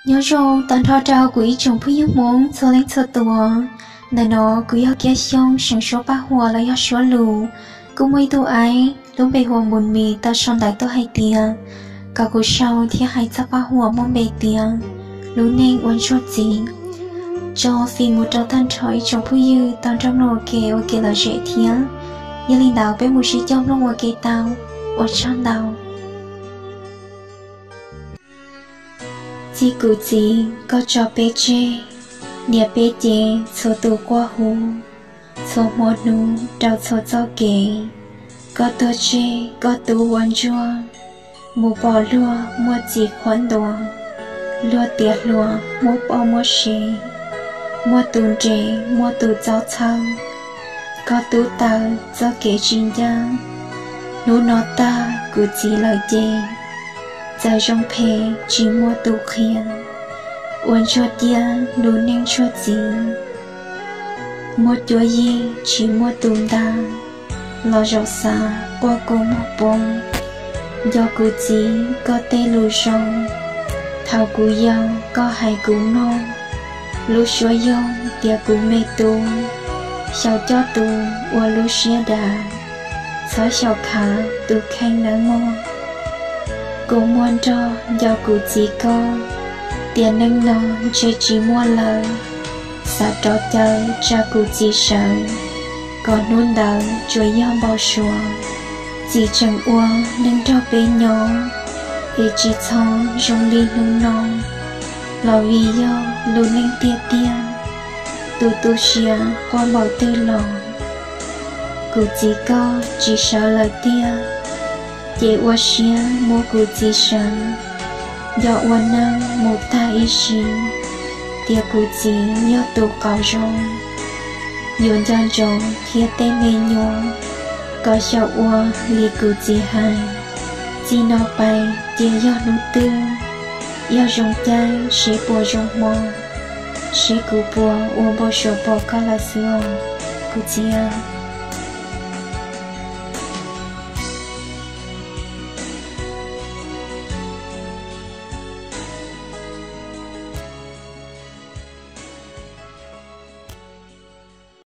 Nyob zoo tag nrho rau kuv ib tsoom phooj ywg Hmoob txhua leej txhua tus. Ntawm no kuv yog Kiab Xyooj seem suab paj huam los yog suab lus, kuj muaj ib tug aib lub npe hu ua Npus Mis tau sau ntawv tuaj hais tias kom kuv sau thiab hais txog paj huam muaj npe tias lub neej ua ntsuag txiv tso fim mus rau tag nrho ib tsoom phooj ywg tau nrog mloog ua ke ua kev lom zem thiab. Yog li ntawd peb mus sib cog mloog ua ke tau. Ua tsaug ntau. Txij kuv txiv koj tso peb tseg, niam peb cev txhua tus quaj hu, txhua hmo hnub rau txhua txoj kev. Koj tuag tseg koj tub ua ntsuag, mus pom luag muaj txiv qhuab ntuas, luag tiav hluas muaj poj muaj sev, muaj tus nres muaj tus txob txhawb. Koj tub taw txoj kev tsis ncaj, hnub no tag kuv txiv lawm ces txawm zoo phem tsis muaj tus qhia, ua ntsuag ciaj lub neej ntsuag txiv. Muaj cuab yig tsis muaj tus nta, los zaum xav quaj kua muag poob. Nco kuv txiv koj tej lus zoo, thaum kuv yau koj hais kuv mloog. Lub suab yog tias kuv me tub, xyaum coj tus ua lub siab dav, txhob xyaum khav tus kheej nawb mog. Kua muag nrog nco kuv txiv koj, tiam neej no ntshe tsis muaj lawm. Xav rov caw tsa kuv txiv sawv, kom hnub ntawd tsuas yog npau suav. Txiv tseem ua neej nrog peb nyob, es tsis txhob zoo li hnub no. Los vim yog lub neej tiag tiag, tus tu siav quaj npaum twg los kuv txiv koj tsis sawv lawm tiag. Ces ua siab muab kuv txiv sawv, nco ua neej mus tag ib sim, tias kuv txiv yog tus qauv zoo, yuav nco ntsoov thiab tej me nyuam, kom xyaum ua li kuv txiv hais. Txij no pais cia yog hnub twg, yog zoo caij seb puas zoo hmo, seb kuv puas ua npau suav pom koj lawm xwb os kuv txiv.